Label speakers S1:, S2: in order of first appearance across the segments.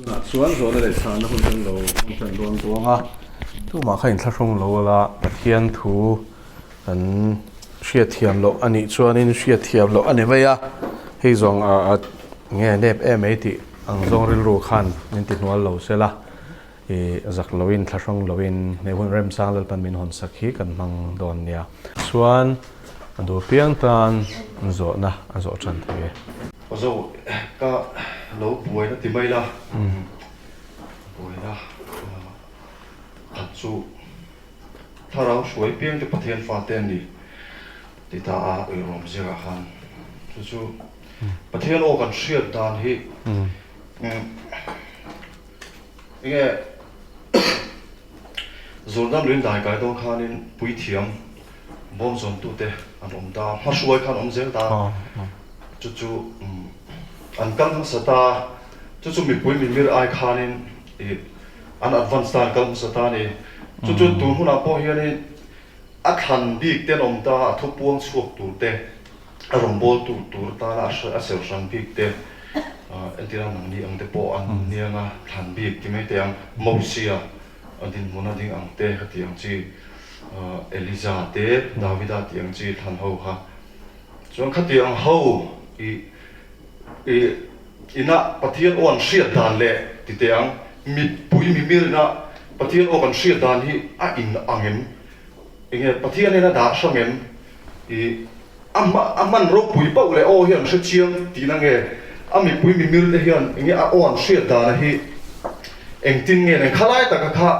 S1: Tunah chuan zawhna leh chhana hun kan lo hmang tan dawn duang a, tumah kha inthlahrung lo ala Pathian thu kan hriatthiam loh a nih chuanin hriatthiam loh a ni mai a, hei zawng a nge nep em mai tih ang zawng rilru khan min ti hnual lo sela, i zak loin thlahrung loin he hun remchang Lalpan min hawn sak hi kan hmang dawn nia. Chuan a duh piang tan zawhna a zawh tan thei e.
S2: Aw zo ka lo buaina ti mai la, buaina khat chu thlarau hruai piang te Pathian fate an ni ti ta a uirawm ziakah khan chu chu Pathian aw kan hriat dan hi enge Jordan lui dai kai dawn khanin puithiam bawm zawmtute an awm ta, hmahruai khan awm zel ta, chu chu an kal hmasa ta, chu chu mipui mimir ai khanin ih an advance ta, an kal hmasa ta a ni. Chu chu tun hunah pawh hianin a thlan bik te an awm ta, a thupuang chhuak tur te, a rawngbawltu tur atana a ser hran bik te, entirah nangni ang te pawh an niang a, thlan bik ti mai teh ang, Mosia a dinhmun a ding ang te ka tih ang chi, Eliza te, Davida tih ang chi thlan ho kha. Chuan khati ang ho i i ina Pathian aw an hriat dan leh ti teh ang, mipui mimir ina Pathian aw kan hriat dan hi a in ang em? Enge Pathian hian a dah hrang em? I a hma a hman ropui pauh leh aw hi an hre chiang tihna nge a mipui mimir te hian enge a aw an hriat dana hi engtin nge nen khalai taka kha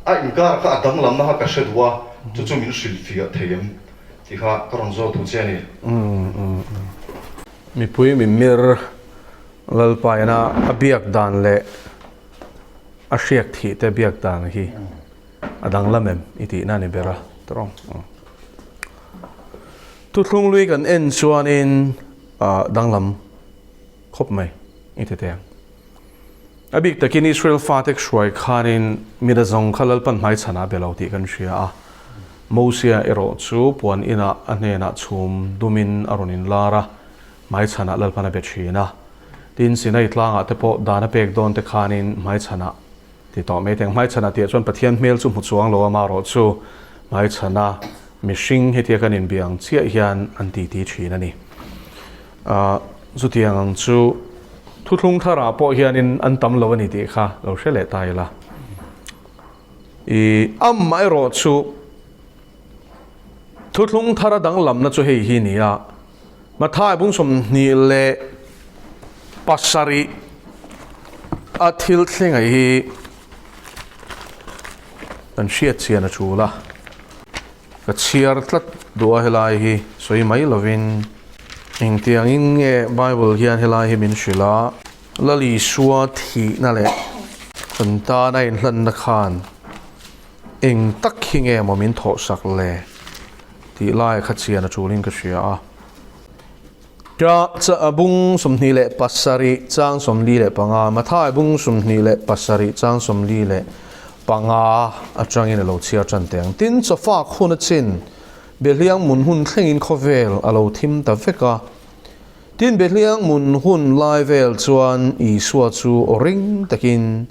S2: a inkar kha a danglamna kha ka hre duh a, chu chu min hrilhfiah thei em tih kha ka rawn zawt duh che a ni.
S1: Mipui mimir Lalpaina a biak dan leh a hriak thih te biak dan hi A danglam em i tihna a ni ber a, tawng. Thuthlung lui kan en chuanin danglam khawp mai i ti teng. A bik takin Israel fate hruai khanin mida zawng kha Lalpan hmaichhanah be lo tih kan hria a. Mosia erawh chu puan inah a hnenah chhum dumin a rawn inlar a, hmaichhanah Lalpan a be thin a. Tin, Sinai tlangah te pawh dan a pek dawn te khanin hmaichhanah Ti tawh mai teng. Hmaichhana tih ah chuan Pathian hmel chu hmu chuang lo a, marawh chu hmaichhana mihring hetia kan inbia ang chiah hian an titi thin a ni. Ahh chutiang ang chu thuthlung tharah pawh hianin an tam lo a ni tih kha lo hre leh ta ila. Ih amaherawh chu thuthlung thara danglamna chu hei hi ni a, Mathai bung 27 a thil thleng ai hi kan hriat chian a tul a, ka chhiar tlat duh a helai hi sawi mai lovin engtiangin nge Bible hian helai hi min hrilh a, Lal Isua thihna leh kan tana inhlanna khan eng tak hi nge maw min thawhsak le? Tih lai kha chian a tulin ka hria a. Ka bung 27 chang 45, Mathai bung 27 chang 45 atangin a lo chhiar tan teh ang. Tin, chawfak hun a chin, Behliang mun hun thlengin khawvel a lo thim ta vek a. Tin, Behliang mun hun lai vel chuan Isua chu aw ring takin,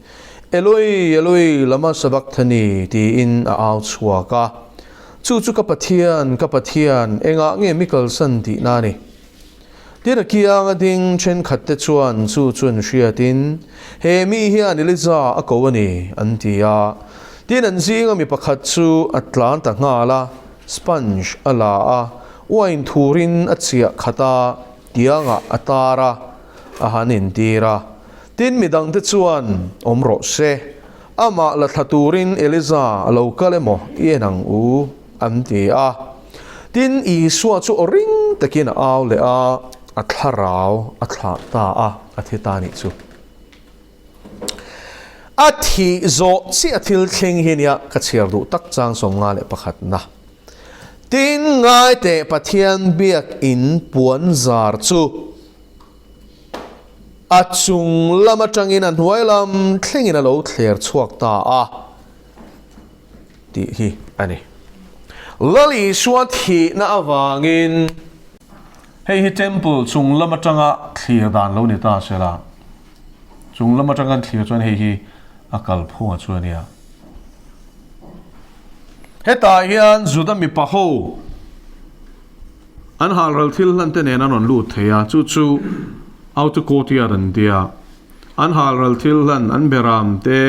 S1: Eloi, Eloi, lama sabachthani? tiin a au chhuak a. Chu chu ka Pathian, ka Pathian, engah nge mi kalsan tihna a ni? Tin a kianga ding thenkhatte chuan chu chu an hriatin, He mi hian Eliza a ko a ni, an ti a. Tin an zinga mi pakhat chu a tlan ta nghal a, sponge a la a, uain thurin a chiah khat a, tiangah a tar a, a han intir a. Tin midangte chuan, Awm rawh se. Amah la thla turin Eliza a lo kal emaw i en ang u, an ti a. Tin, Isua chu aw ring takin a au leh a, a thlarau a thlah ta a, a thi ta nih chu. A thih zawh chiah thil thleng hi nia ka chhiar duh tak chang 51 na. Tin, ngaiteh Pathian biakin puan zar chu. A chung lam atangin a hnuai lam thlengin a lo thler chhuak ta a tih hi a ni. Lal Isua thihna avangin hei hi temple chung lam atanga thlir dan lo ni ta se la. Chung lam atang kan thlir chuan hei hi a kalphunga chu a nia. Hetah hian Juda mipa ho an halral thil hlan te nen an rawn lut thei a, chu chu outer courtyard an tia. An halral thil hlan an beram te,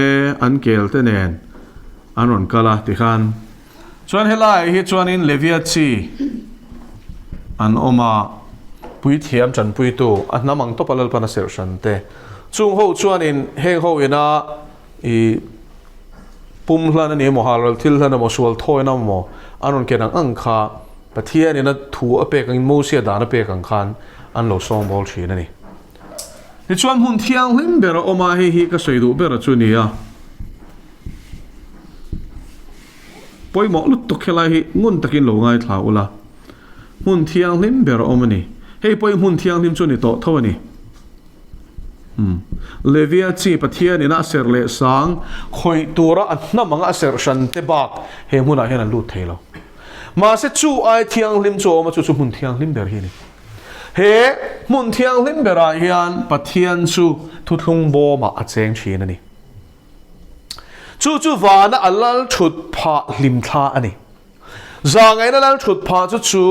S1: an kel te nen an rawn kal a tikhan. Chuan helaiah hi chuanin Levia chi an awm a, puithiam tanpuitu a hnam ang tawpa Lalpan a serh hran te. Chung ho chuanin heng ho ina i pum hlan a ni emaw, halral thil hlan emaw, sual thawina emaw an rawn ken ang ang kha Pathianin a thu a pek angin Mosia dan a pek ang khan an lo sawngbawl thin a ni. Tichuan hmun thianghlim ber a awm a, hei hi ka sawi duh ber a chu ni a. Pawimawh lutuk helai hi ngun takin lo ngaithla ula, hmun thianghlim ber a awm a ni. Hei pawh hi hmun thianghlim chu a ni tawh tho a ni. Umm. Levia chi Pathianin a serh leh sang khawih tura a hnam anga a serh hran te bak he hmunah hian an lut thei lo. Mahse chu ai thianghlim chu a awm a, chu chu hmun thianghlim ber hi a ni. He hmun thianghlim berah hian Pathian chu thuthlung bawmah a cheng thin a ni. Chu chu vana a lal thut phah hlim thla a ni. Zangaina lal thut phah chu chu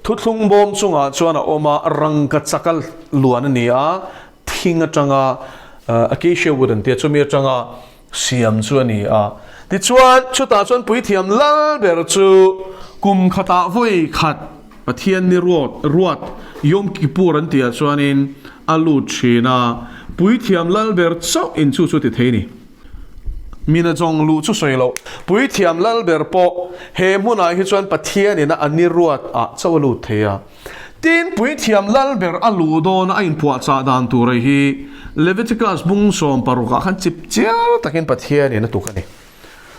S1: thuthlung bawm chungah chuan a awm a, rangka chaka luan a ni a, thing atanga acacia wood an tia chumi atanga siam chu a ni a. Tichuan chutah chuan puithiam lal ber chu kum khatah vawi khat Pathian ni ruat ruat Yom Kippur an tihah chuanin a lut thin a, puithiam lal ber chauh in chu chu ti thei ni. Mina zawng luh chu sawi loh, puithiam lal ber pawh he hmunah hi chuan Pathian ina a ni ruat ah chauh a lut thei a. Tin, puithiam lal ber a luh dawn a inpuahchah dan tur hi Leviticus bung 16 ah khan chip chial takin Pathian in a tuk a ni.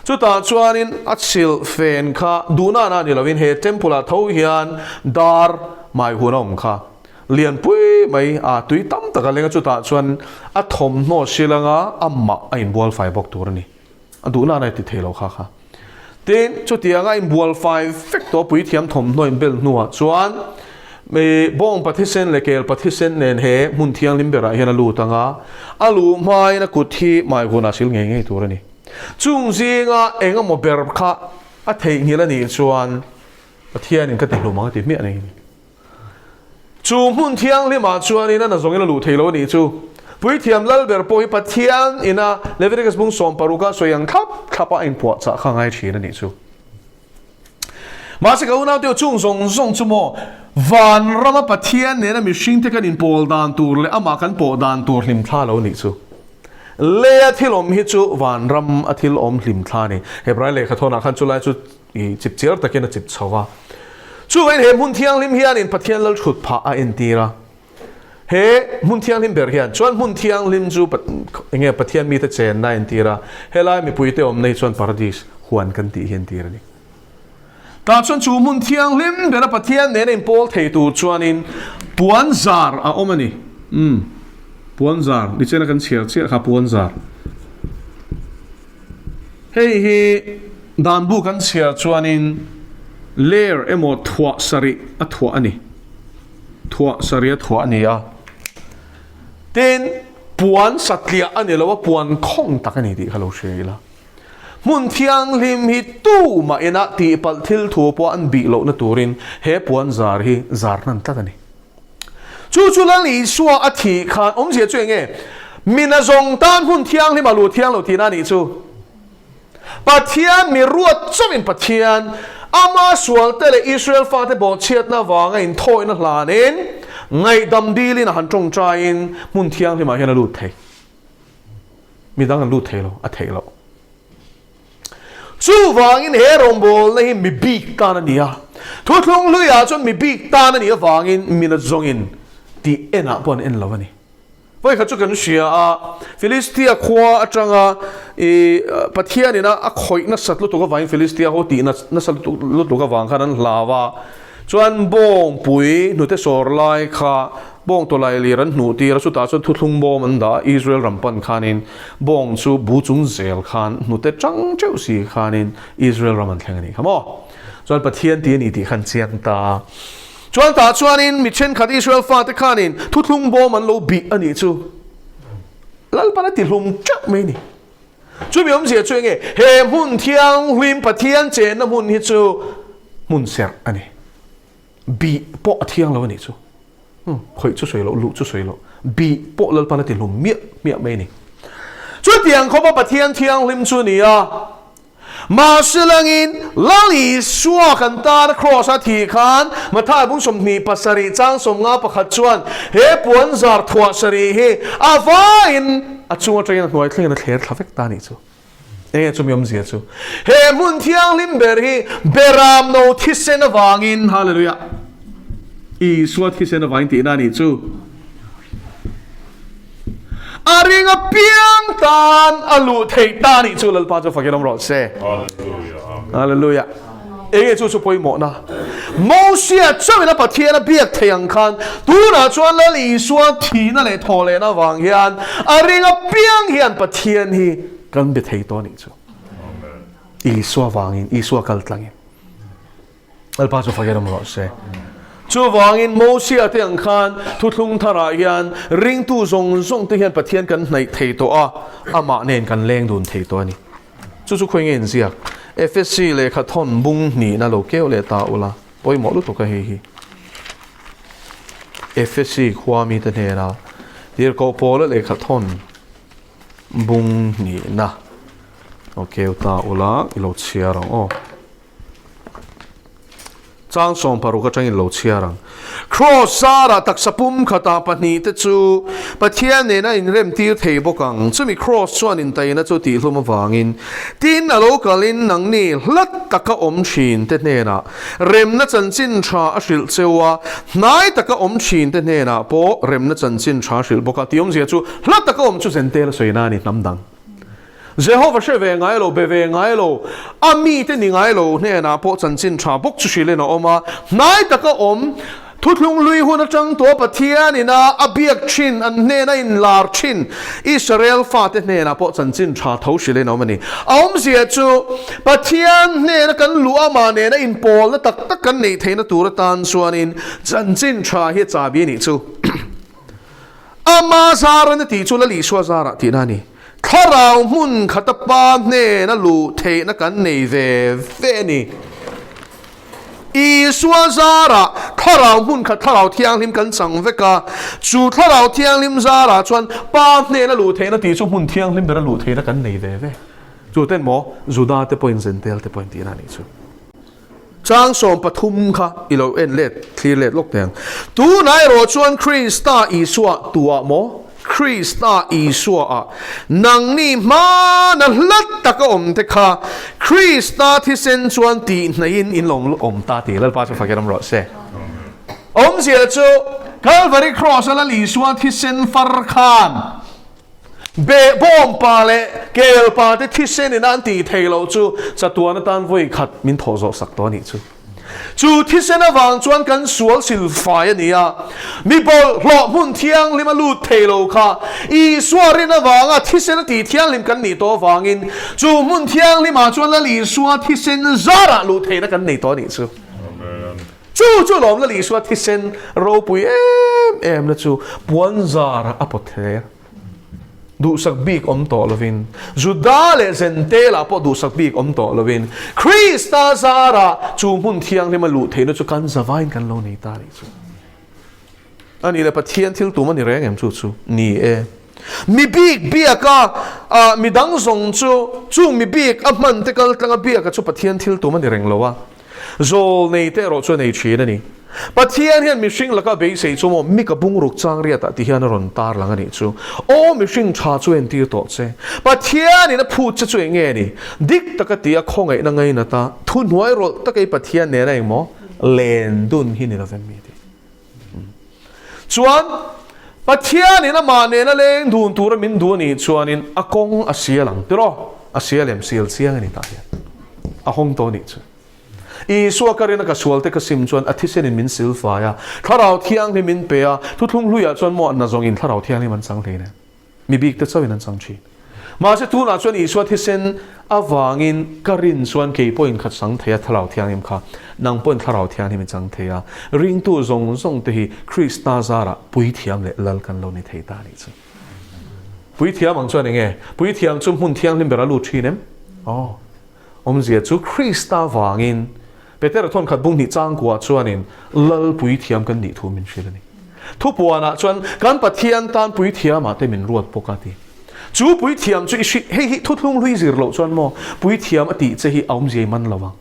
S1: Chutah chuanin a chhilh fen kha duhna na ni lovin he temple ah tho hian dar mai hun a awm kha lianpui mai a tui tam tak a leng a, chutah chuan a thawmhnaw silanga amah a inbual fai bawk tur a ni. A duhna na ti thei lo kha kha. Tin, chutianga a inbual fai vek tawh puithiam thawmhnaw inbel hnuah chuan bawng pathisen leh kel pathisen nen he hmun thianghlim berah hian a lut ang a, a luh hmain a kut hi mai hunah sil ngei ngei tur a ni. Chung zinga eng emaw ber kha a theihnghilh a nih chuan Pathianin ka ti hlum ang a ti hmiah a ni. Chu hmun thianghlimah chuanin a nazawngin a luh thei lo a nih chu. Puithiam lal ber pawh hi Pathian ina Leviticus bung 16 a sawi ang thlap thlapa a inpuahchah kha a ngai thin a nih chu. Mahse ka unaute chung zawng zawng chu maw vanrama Pathian nena mihringte kan inpawl dan tur leh amah kan pawh dan tur hlimthla lo nih chu. Leia thil awm hi chu vanram a thil awm hlimthla a ni. Hebrai lehkha thawnah khan chulai chu i chip chiar takin a chip chho va. Chuvangin he hmun thianghlim hianin Pathian lal thut phah a entir a. He hmun thianghlim ber hian chuan hmun thianghlim chu enge Pathian mite chenna a entir a, helai mipuite awmna hi chuan paradis huan kan tih hi entir a ni. Tah chuan chu hmun thianghlim bera Pathian nena inpawl thei tur chuanin puan zar a awm a ni. Umm, puan zar, nichena kan chhiar chiah kha puan zar. Hei hi dan bu kan chhiar chuanin ler emaw thuah sarih a thuah a ni. Thuah sarih a thuah a ni a. Tin, puan satliah a ni lo a, puan khawng tak a ni tih kha lo hria ila. Hmun thianghlim hi tu mah ina tihpalh thil thu pawh an bih lohna turin he puan zar hi zar hnan tlat a ni. Chu chu Lal Isua a thih khan awmzia chu eng nge? Mina zawng tan hmun thianghlim a lu thiang lo tihna a nih chu. Pathian mi ruat chauhin Pathian ama sualte leh Israel fate bawhchhiatna avanga inthawihna hlanin ngaihdam dilin a han tawngtaiin hmun thianghlimah hian a lut thei. Midang an lut thei lo, a theih loh. Chuvangin he rawngbawlna hi mi bik tan a ni a. Thuthlung hluiah chuan mi bik tan a nih avangin mina zawngin tih enah pawh an en lo a ni. Vawikhat chu kan hria a, Filistia khua atanga i Pathianin a khawih nasat lutuk avangin Filistia ho tih nasa lutuk avang khan an hlau a. Chuan bawngpui hnute sawr lai kha bawng tawlai lir an hnuh tir a, chutah chuan thuthlung bawm an dah a, Israel ram pan khanin bawng chu bu chung zel khan hnute tang teuh si khanin Israel ram an thleng a nih kha maw? Chuan Pathian ti a ni tih khan chiang ta a. Chuan tah chuanin mi thenkhat Israel fate khanin thuthlung bawm an lo bih a nih chu. Lalpan a tihlum teuh mai a ni. Chumi awmzia chu enge? He hmun thianghlim Pathian chenna hmun hi chu hmun serh a ni. Bih pawh a thiang lo a nih chu. Khawih chu sawi loh, luh chu sawi loh. Bih pawh Lalpan a tihlum miah miah mai a ni. Chutiang khawpa Pathian thianghlim chu a ni a. Mahse langin Lal Isua kan tana Kraws a thih khan Mathai bung 27 chang 51 chuan he puan zar thuah sarih hi a vaiin a chung atangin a hnuai thlengin a thler thla vek ta a nih chu. Enge chumi awmzia chu? He hmun thianghlim ber hi Beram no thisen avangin, Hallelujah, Isua thisen avangin tihna a nih chu. A ring apiang tan a luh theih ta nih chu Lalpa chu fakin awm rawh se. Hallelujah. Enge chu chu pawimawhna. Mosia chauhin a Pathian a biak thei ang khan tunah chuan Lal Isua thihna leh thawhlehna avang hian a ring apiang hian Pathian hi kan be thei tawh nih chu. Isua vangin, Isua kal tlangin. Lalpa chu fakin awm rawh se. Chuvangin Mosia te ang khan thuthlung tharah hian ringtu zawng zawng te hian Pathian kan hnaih thei tawh a, amah nen kan leng dun thei tawh a ni. Chu chu khawi nge inziak? Efesi lehkha thawn bung hnihna lo keu leh ta ula, pawimawh lutuk a hei hi. Efesi khua mite hnena tirhkoh Paula lehkha thawn bung hnihna lo keu ta ula, i lo chhiar ang aw. Chang 16 atangin lo chhiar ang. Kraws zarah taksa pum khatah pahnihte chu Pathian nena inremtir thei bawk ang. Chumi kraws chuan intaina chu tihlum avangin tin a lo kalin nangni hlat taka awm thinte hnenah remna chanchin tha a hrilh cheu a, hnai taka awm thinte hnenah pawh remna chanchin tha a hrilh bawk a. Tih awmzia chu hlat taka awm chu Zentel a sawi na a ni hnam dang. Jehova hre ve ngai lo, be ve ngai lo, a mite ni ngai lo hnenah pawh chanchin tha bawk chu hrilhin a awm a. Hnai taka awm, thuthlung lui hun atang tawh Pathian ina a biak thin, an hnena inlar thin Israel fate hnenah pawh chanchin tha tho hrilhin a awm a ni. A awmzia chu Pathian hnena kan luh amah nena inpawlna tak tak kan neih theihna tur atan chuanin chanchin tha hi a chabi a nih chu. Ama zaran a tih chu Lal Isua zarah tihna a ni. Thlarau hmun khata Pa hnena luh theihna kan nei ve ve a ni. Isua zarah Thlarau hmun khat Thlarau Thianghlim kan chang vek a, chu Thlarau Thianghlim zarah chuan Pa hnena luh theihna tih chu hmun thianghlim bera luh theihna kan nei ve ve. Chu ten maw Juda te pawhin Zentel te pawhin tihna a nih chu. Chang 13 kha i lo en let thlir let lawk teh ang. Tunah erawh chuan Krista Isua tuah maw? Krista Isua ah nangni hmana hlat taka awm te kha Krista thisen chuan tihhnaihin in lo awm ta tih Lalpa chu fakin awm rawh se. Awmzia chu Calvary Cross a Lal Isua thisen far khan Behbawm pa leh kel pa te thisen in an tih theih loh chu chatuan atan vawi khat min thawh zawh sak tawh a nih chu. Chu thisen avang chuan kan sual silfai a ni a, mi bawlhhlawh hmun thianghlim a lut thei lo kha Isua rin avanga thisen a tih thianghlim kan nih tawh avangin chu hmun thianghlim ah chuan Lal Isua thisen zarah luh theihna kan nei tawh a nih chu. Chu chu lawm Lal Isua thisen ropui em em na chu puan zar a pawt hle. Duhsak bik awm tawh lovin, Juda leh Zentela pawh duhsak bik awm tawh lovin, Krista zarah chu hmun thianghlim a luh theihna chu kan zavain kan lo nei ta nih chu. A nih leh Pathian thil tum a ni reng em chu chu? Ni e. Mi bik biaka ah mi dang zawng chu chung mi bik a hman te kal tlanga biaka chu Pathian thil tum a ni reng lo a. Zawl nei te erawh chu a nei thin a ni. Pathian hian mihring laka beisei chu maw mi ka bungruk chang riatah ti hian a rawn tar lang a nih chu. Aw mihring tha chu entir tawh che. Pathianin a phut che chu eng nge ni? Dik taka tia khawngaihna ngainata thu hnuai rawlh taka i Pathian nena eng maw len dun hi ni lovem mi ti. Chuan Pathianin amah nena leng dun tura min duh a nih chuanin a kawng a sial ang tiraw? A sial em? Sial chiang a ni tah hian. A hawng tawh a nih chu. Isua ka rin a ka sual te ka sim chuan a thisenin min silfai a, Thlarau Thianghlim min pe a, thuthlung hluiah chuan maw na zawngin Thlarau Thianghlim an chang hlein em? Mi bik te chauhin an chang thin. Mahse tunah chuan Isua thisen avangin ka rin chuan kei pawhin ka chang thei a Thlarau Thianghlim kha, nang pawhin Thlarau Thianghlim i chang thei a, ringtu zawng zawng te hi Krista zarah puithiam leh lal kan lo ni thei ta a nih chu. Puithiam ang chuan enge? Puithiam chu hmun thianghlim ber a lut thin em? Aw. Awmzia chu Krista vangin Petera thawnkhat bung hnih changkuah chuanin Lal puithiam kan nih thu min hrilh a ni. Thupuanah chuan kan Pathian tan puithiamah te min ruat bawk a ti. Chu puithiam chu i hrilh, hei hi thuthlung hlui zir loh chuan maw puithiam a tih che hi a awmzia i man lo ang.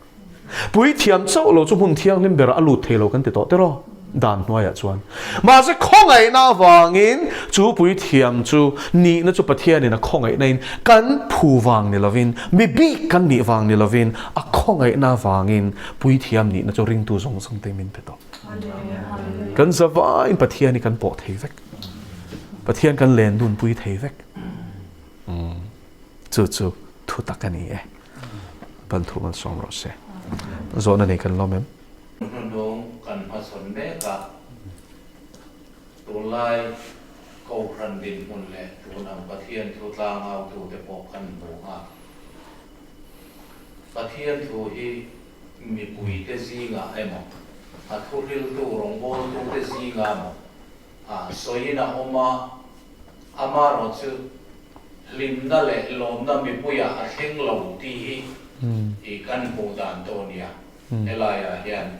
S1: Puithiam chauh lo chu hmun thianghlim berah a lut thei lo kan ti tawh tiraw? Dan hnuaiah chuan. Mahse khawngaihna avangin chu puithiam chu nihna chu Pathianin a khawngaihna in kan phu vang ni lovin, mi bik kan nih vang ni lovin a khawngaihna avangin puithiam nihna chu ringtu zawng zawng te min pe tawh. Kan zavaiin Pathian hi kan pawh thei vek. Pathian kan len dunpui thei vek. Chu chu thu tak a ni e. Pan thu malsawm rawh se. Zawhna nei kan lawm em?
S3: Hnuhnung kan hmachhawn mek a, tunlai Kohhran dinhmun leh tun ang Pathian thu tlangautute pawh kan hmu a. Pathian thu hi mipuite zingah emaw, a thuhriltu rawngbawltute zingah emaw sawiin a awm a, Amaherawhchu, hlimna leh lawmna mipuiah a thleng lo tih hi i kan hmuh dan tawh nia. Helaiah hian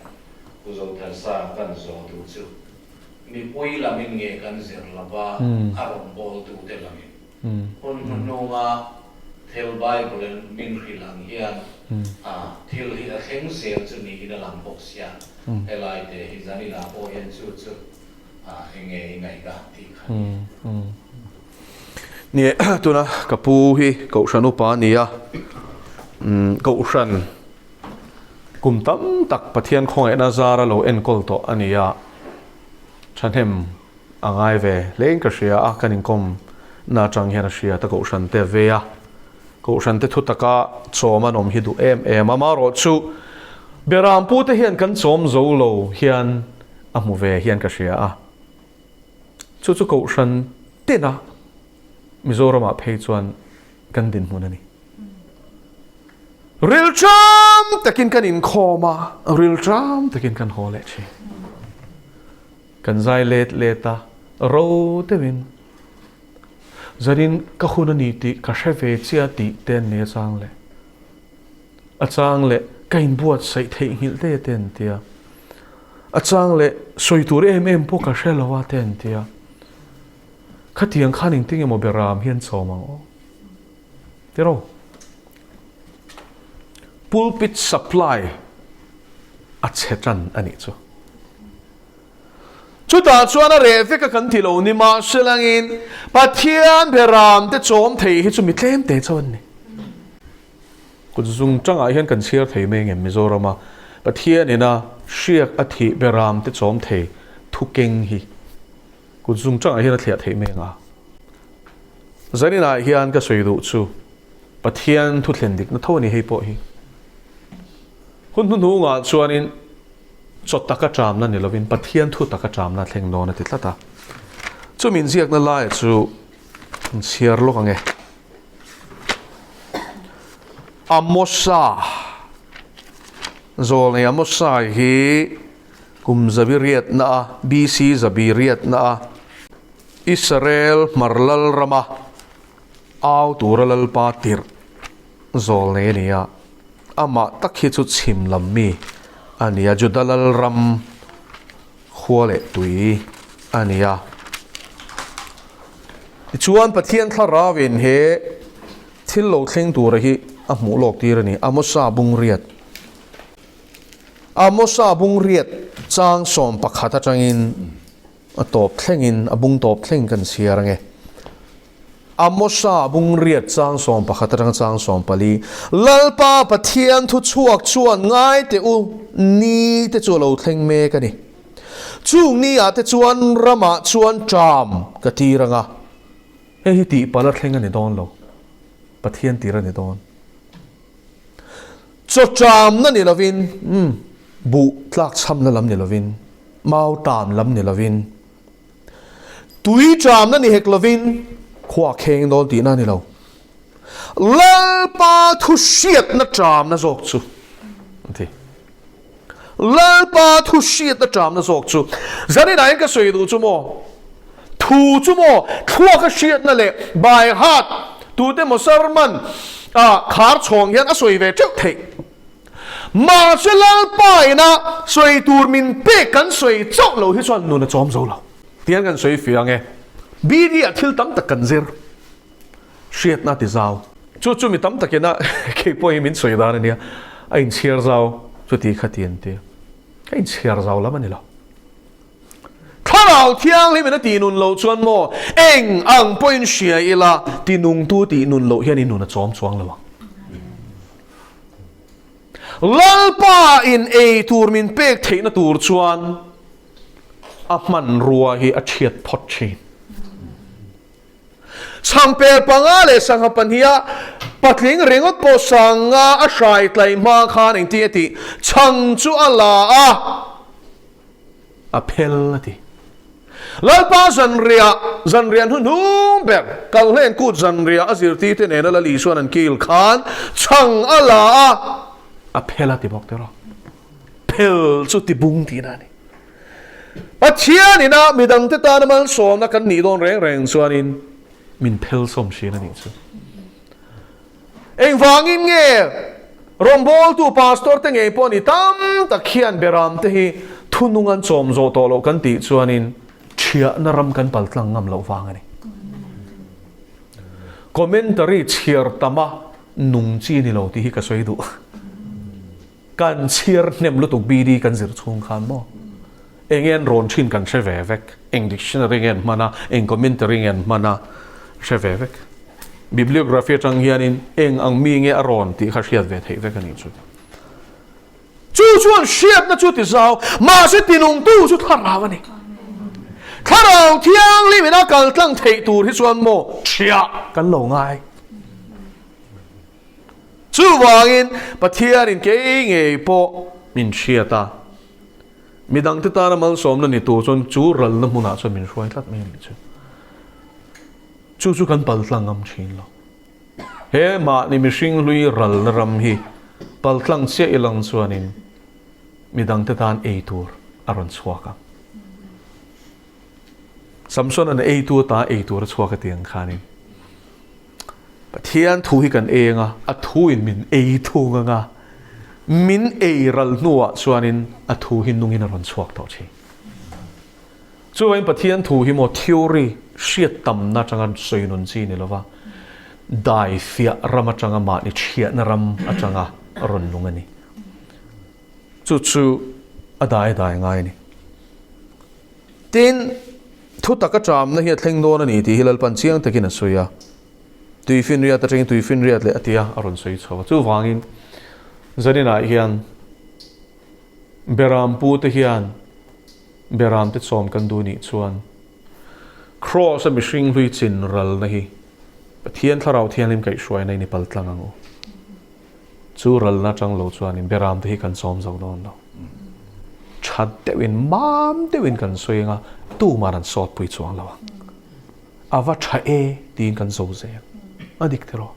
S3: Pu Zothansa kan zawh duh chu mipui lamin nge kan zir lova a rawngbawltute lamin. Hun hnuhnunga thil Bible-in min hrilh ang hian thil hi a thleng zel chu niin a lang bawk sia. Helai te hi zaninah pawh hian chu chu Enge i ngaihdan tih kha ni.
S1: Ni e, tuna ka pu hi Kohhran upa a ni a, Kohhran kum tam tak Pathian khawngaihna zara lo enkawl tawh a ni a, thahnem a ngai ve hlein ka hria a, kan inkawm na atang hian a hriat a, Kohhran te a vei a, Kohhran te thu taka chawm an awm hi duh em em a, amaherawhchu Beram pu te hian kan chawm zo lo hian a hmu ve hian ka hria a, chu chu Kohhran tina Mizoramah phei chuan kan dinhmun a ni. Rilṭam takin kan inkhawm a, rilṭam takin kan haw leh ṭhin. Kan zai let let a, ro deuhin zanin ka hun a ni tih ka hre ve chiah tih te an nei a chang leh. A chang leh ka inbuatsaih theihnghilh te te an ti a. A chang leh sawi tur em em pawh ka hre lo a te an ti a. Khatiang khan engtin emaw beram hi an chawm ang aw. Tiraw? Pulpit supply a chhe tan a nih chu. Chutah chuan a reh vek a kan ti lo ni mahselangin Pathian beram te chawm thei hi chu mi tlem te chauh an ni. Kut zung tangah hian kan chhiar thei mai ngem Mizorama Pathian ina hriak a thih beram te chawm thei thu keng hi kut zung tangah hian a thliah theih mai anga. Zaninah hian ka sawi duh chu Pathian thu thlen dikna tho a ni hei pawh hi. Hun hnuhnungah chuanin chaw taka ṭamna ni lovin Pathian thu taka ṭamna a thleng dawn a ti tlat a. Chumi inziakna laia chu an chhiar lawk ang e. Amosa Zawlnei Amosa hi kum zabi riatna a, BC zabi riatna a, Israel hmar lal rama au tura lalpa tirh zawlnei a ni a. Amah tak hi chu chhim lam mi a ni a, Juda lalram khua leh tui a ni a. Tichuan, Pathian Thlarauin he thil lo thleng tura hi a hmuh lawk tir a ni, Amosa bungriat. Amosa bungriat chang 11 atangin a tawp thlengin, a bung tawp thleng kan chhiar ange. Amosa bungriat chang 11 atanga chang 14, Lalpa Pathian thu chhuak chuan ngai teh u, ni te chu a lo thleng mek a ni. Chung ni ah te chuan ramah chuan ṭam ka tir anga, hei hi tihpalh a thleng a ni dawn lo, Pathian tir a ni dawn. Chaw ṭamna ni lovin, umm, buh tlakchhamna lam ni lovin, mau tam lam ni lovin, Tui ṭamna ni hek lovin khua kheng dawn tihna a ni lo. Lalpa thu hriatna ṭamna zawk chu an ti. Lalpa thu hriatna ṭamna zawk chu. Zaninah hian ka sawi duh chu maw? Thu chu maw thluaka hriatna leh by heart tute maw sermon ah khar chhawng hian a sawi ve teuh theih. Mahse Lalpa ina sawi tur min pek kan sawi chauh lo hi chuan nun a chawm zo lo. Tihian kan sawi fiang e. BD ah thil tam tak kan zir. Hriatna ti zau. Chu chu mi tam takin a kei pawh hi min sawi dan a nia. A inchhiar zau chuti kha ti an ti. Ka inchhiar zau lam a ni lo. Thlarau Thianghlim in a tih nun loh chuan maw eng ang pawhin hria ila ti nungtu tih nun loh hian i nun a chawm chuang lo ang. Lalpa in ei tur min pek theihna tur chuan a hmanrua hi a thiat phawt thin. Chhangper panga leh sangha pahniha patling ringawt pawh sanga a hrai tlai hma khan engtin a tih? Chhang chu a la a, a phel a ti. Lalpa zanriah, zanriah hnuhnung ber, Kalhlen kut zanriah a zirtirte nena Lal Isuan an kil khan chhang a la a, a phel a ti bawk tiraw. Phel chu tibung tihna a ni. Pathian ina midangte tana malsawmna kan nih dawn reng reng chuanin min phel sawm thin a nih chu. Engvangin nge rawngbawltu pastor te ngei pawh ni tam tak hian beram te hi thunung an chawm zawh tawh loh kan tih chuanin thiahna ram kan pal tlang ngam loh vang a ni. Commentary chhiar tama nung chi ni lo tih hi ka sawi duh. Kan chhiar hnem lutuk BD kan zir chhung khan maw? Enge an rawn thin kan hre ve vek. Eng dictionary nge an hman a, eng commentary nge an hman a, hre ve vek. Bibliography atang hianin eng ang mi nge a rawn tih kha hriat ve theih vek a nih chu. Chu chuan hriatna chu ti zau, mahse tinungtu chu thlarau a ni. Thlarau thianghlim ina kal tlang theih tur hi chuan maw thiah kan lo ngai. Chuvangin Pathianin kei ngei pawh min hriat a, midangte tana malsawmna ni tur chuan chu ralna hmunah chuan min hruai tlat mai a nih chu. Chu chu kan paltlang ngam thin lo. He mahni mihring hlui ralna ram hi paltlang chiah ilang chuanin midangte tan ei tur a rawn chhuak ang. Samson-a'n eitu ata ei tur a chhuak a tih ang khanin Pathian thu hi kan ei anga, a thuin min ei thung anga, min ei ral hnuah chuanin a thu hi nungin a rawn chhuak tawh thin. Chuvangin Pathian thu hi maw theory hriat tamna atanga sawi nun chi ni lova, dai fiah ram atanga mahni chhiahna ram atanga rawn nung a ni. Chu chu a dai dai ngai a ni. Tin, thu taka ṭamna hi a thleng dawn a ni tih hi Lalpan chiang takin a sawi a. Tuifinriat atangin tuifinriat leh a tia a rawn sawi chho a. Chuvangin, zaninah hian Beram pute hian Beramte chawm kan duh nih chuan Kraws a mihring hlui chin ralna hi Pathian Thlarau Thianghlim kaihhruaina in i paltlang ang u. Chu ralna atang lo chuanin Beramte hi kan chawm zo dawn lo. Tha deuhin, mam deuhin kan sawi anga tuman an sawtpui chuang lo ang. A va tha e tiin kan zo zel. A dik tiraw?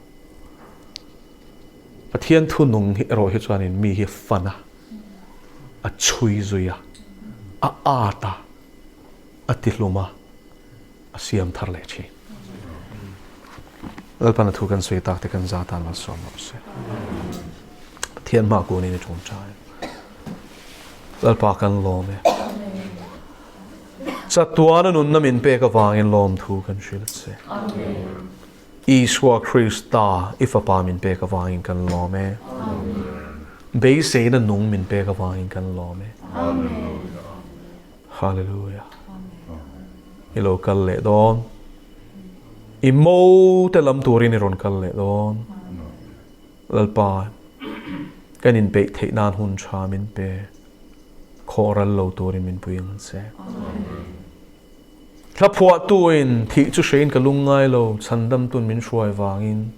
S1: Pathian thunung hi erawh hi chuanin mi hi fan a, a chhui zui a, a at a, a tihlum a, a siam thar leh thin. Lalpan a thu kan sawi tak te kan za tan malsawm rawh se. Pathian hma kunin i tawngtai. Lalpa kan lawm e. Chatuana nunna min pek avangin lawm thu kan hrilh che. Isua Krista i fapa min pek avangin kan lawm e. Beiseina nung min pek avangin kan lawm e. Hallelujah. I lo kal leh dawn. I mo te lam turin i rawn kal leh dawn. Lalpa, kan inpeih theih nan hun tha min pe. Khawh ral lo turin min pui ang che. Hla phuahtuin thih chu hrein ka lung ngai lo, chhandamtun min hruai vangin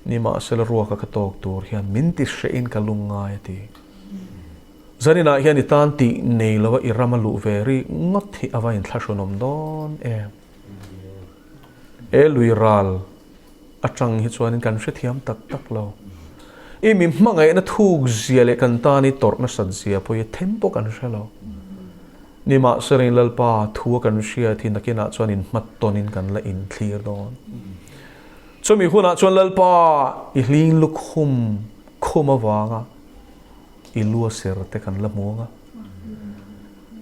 S1: nimahsela ruaka ka tawk tur hian min ti hrein ka lung ngai a ti. Zaninah hian i tan tih nei lova i ram a luh ve rik ngawt hi a va inthlahrunawm dawn em? He lui ral atang hi chuanin kan hrethiam tak tak lo. I mi hmangaihna thuk zia leh kan tan i tawrh nasat zia pawh hi them pawh kan hre lo. Nimahselain Lalpa thu a kan hriat hi nakinah chuan inhmat tawnin kan la inthlir dawn. Chumi hunah chuan Lalpa i hling lukhum khum avanga i lu a ser te kan la hmu ang a.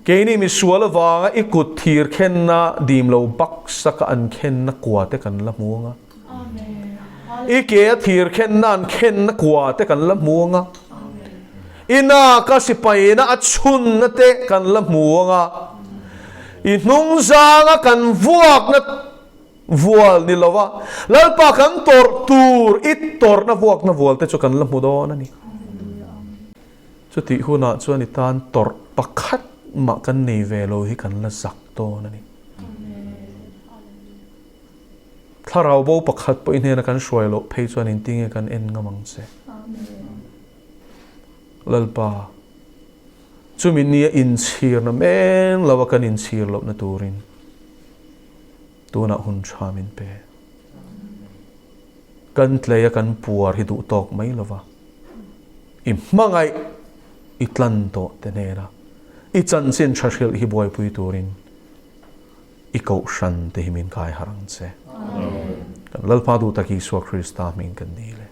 S1: Keini misual avanga i kut thir khenna dim lo baksaka an khenna kua te kan la hmu ang a. I ke a thir khenna an khenna kua te kan la hmu ang a. I naka sipaina a chhunna te kan la hmu ang a. I hnungzanga kan vuakna vual ni lova Lalpa kan tawrh tur i tawrhna vuakna vual te chu kan la hmu dawn a ni. Chutih hunah chuan i tan tawrh pakhat mah kan nei ve lo hi kan la zak dawn a ni. Thlarau bo pakhat pawh i hnena kan hruai loh phei chuan engtinge kan en ngam ang che? Lalpa, chumi nia inchhirna meng lova kan inchhir lohna turin tunah hun tha min pe. Kan tlei a kan puar hi duh tawk mai lova, i hmangaih i tlan tawh te hnena i chanchin tha hrilh hi buaipui turin i kohhran te hi min kai harh ang che. Kan Lalpa duh tak Isua Krista hming kan ni le.